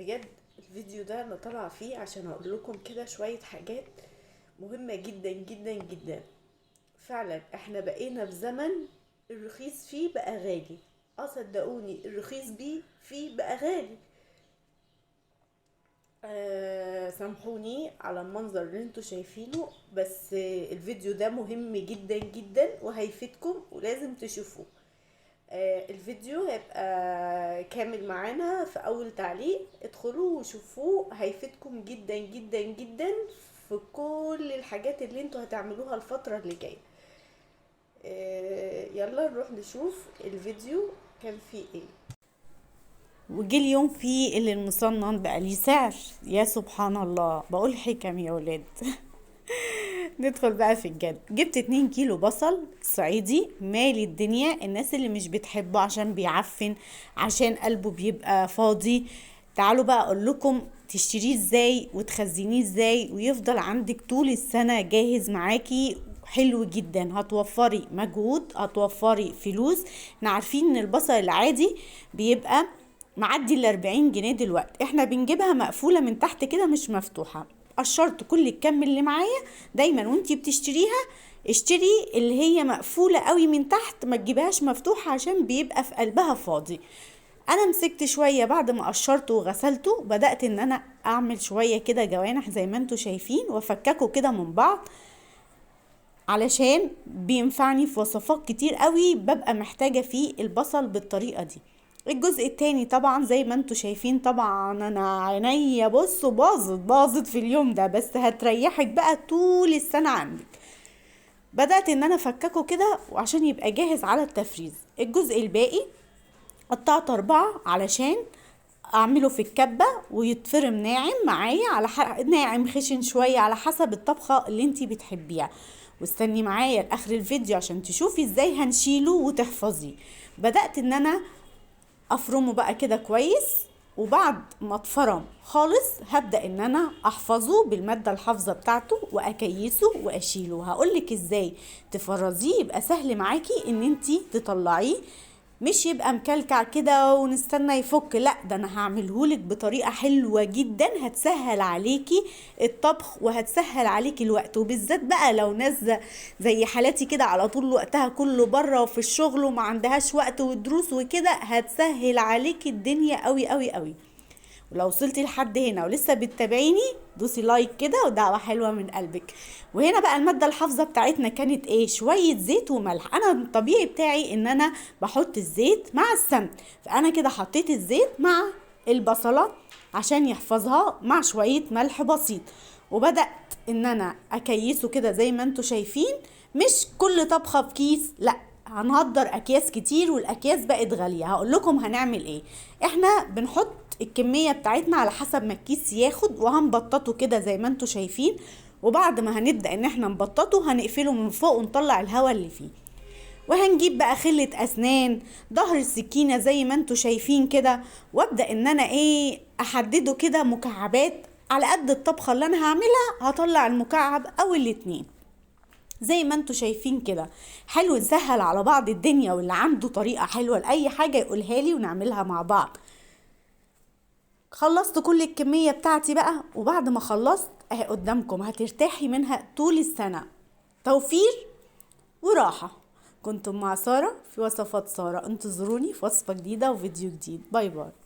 بجد الفيديو ده انا طالعه فيه عشان اقول لكم كده شوية حاجات مهمة جدا جدا جدا. فعلا احنا بقينا في زمن الرخيص فيه بقى غالي. صدقوني الرخيص بيه فيه بقى غالي. سامحوني على المنظر اللي انتوا شايفينه، بس الفيديو ده مهم جدا جدا وهيفيدكم ولازم تشوفوه. الفيديو هيبقى كامل معانا في اول تعليق، ادخلوه وشوفوه، هيفيدكم جدا جدا جدا في كل الحاجات اللي انتوا هتعملوها الفترة اللي جاية. يلا نروح نشوف الفيديو كان فيه ايه. وجي اليوم فيه اللي المصنن بقى ليه سعر، يا سبحان الله، بقول حكم يا ولاد. ندخل بقى في الجد. جبت 2 كيلو بصل صعيدي مالي الدنيا، الناس اللي مش بتحبه عشان بيعفن، عشان قلبه بيبقى فاضي، تعالوا بقى اقول لكم تشتريه ازاي وتخزنيه ازاي ويفضل عندك طول السنة جاهز معاكي. حلو جدا، هتوفري مجهود، هتوفري فلوس. احنا عارفين ان البصل العادي بيبقى معدي 40 جنيه دلوقتي، احنا بنجيبها مقفولة من تحت كده مش مفتوحة. قشرت كل الكم اللي معايا. دايما وانتي بتشتريها اشتري اللي هي مقفولة قوي من تحت، ما تجيبهاش مفتوحة عشان بيبقى في قلبها فاضي. انا مسكت شوية بعد ما قشرته وغسلته، بدأت ان انا اعمل شوية كده جوانح زي ما انتوا شايفين وافككه كده من بعض، علشان بينفعني في وصفات كتير قوي ببقى محتاجة فيه البصل بالطريقة دي. الجزء التاني طبعا زي ما انتوا شايفين، طبعا انا عينيا بصوا باظت في اليوم ده، بس هتريحك بقى طول السنة عندك. بدأت ان انا افككه كده وعشان يبقى جاهز على التفريز. الجزء الباقي قطعت 4 علشان اعمله في الكبة ويتفرم ناعم معايا، على ناعم خشن شوية على حسب الطبخة اللي انتي بتحبيها. واستني معايا لاخر الفيديو عشان تشوفي ازاي هنشيله وتحفظيه. بدأت ان انا افرمه بقى كده كويس، وبعد ما اتفرم خالص هبدأ ان انا احفظه بالمادة الحافظة بتاعته واكيسه واشيله. هقولك ازاي تفرزيه يبقى سهل معاكي ان انتي تطلعيه، مش يبقى مكلكع كده ونستنى يفك، لا ده انا هعملهولك بطريقة حلوة جدا هتسهل عليكي الطبخ وهتسهل عليكي الوقت، وبالذات بقى لو ناس زي حالاتي كده على طول وقتها كله بره وفي الشغل وما عندهاش وقت ودروس وكده، هتسهل عليكي الدنيا قوي قوي قوي. ولو وصلتي لحد هنا ولسه بتتابعيني دوسي لايك كده ودعوة حلوة من قلبك. وهنا بقى المادة الحافظة بتاعتنا كانت ايه؟ شوية زيت وملح. انا الطبيعي بتاعي ان انا بحط الزيت مع السمن، فانا كده حطيت الزيت مع البصلة عشان يحفظها مع شوية ملح بسيط، وبدأت ان انا اكيسه كده زي ما انتوا شايفين. مش كل طبخة في كيس، لا هنهدر اكياس كتير والاكياس بقت غالية. هقول لكم هنعمل ايه. احنا بنحط الكمية بتاعتنا على حسب ما الكيس ياخد، وهنبططه كده زي ما انتوا شايفين، وبعد ما هنبدأ ان احنا نبططه هنقفله من فوق ونطلع الهواء اللي فيه. وهنجيب بقى خلة اسنان، ظهر السكينة زي ما انتوا شايفين كده، وابدأ ان انا ايه احدده كده مكعبات على قد الطبخة اللي انا هعملها. هطلع المكعب او الاتنين زي ما انتوا شايفين كده. حلو، نسهل على بعض الدنيا، واللي عنده طريقة حلوة لأي حاجة يقولها لي ونعملها مع بعض. خلصت كل الكمية بتاعتي بقى، وبعد ما خلصت اهي قدامكم، هترتاحي منها طول السنة، توفير وراحة. كنتم مع سارة في وصفات سارة، انتظروني في وصفة جديدة وفيديو جديد. bye bye.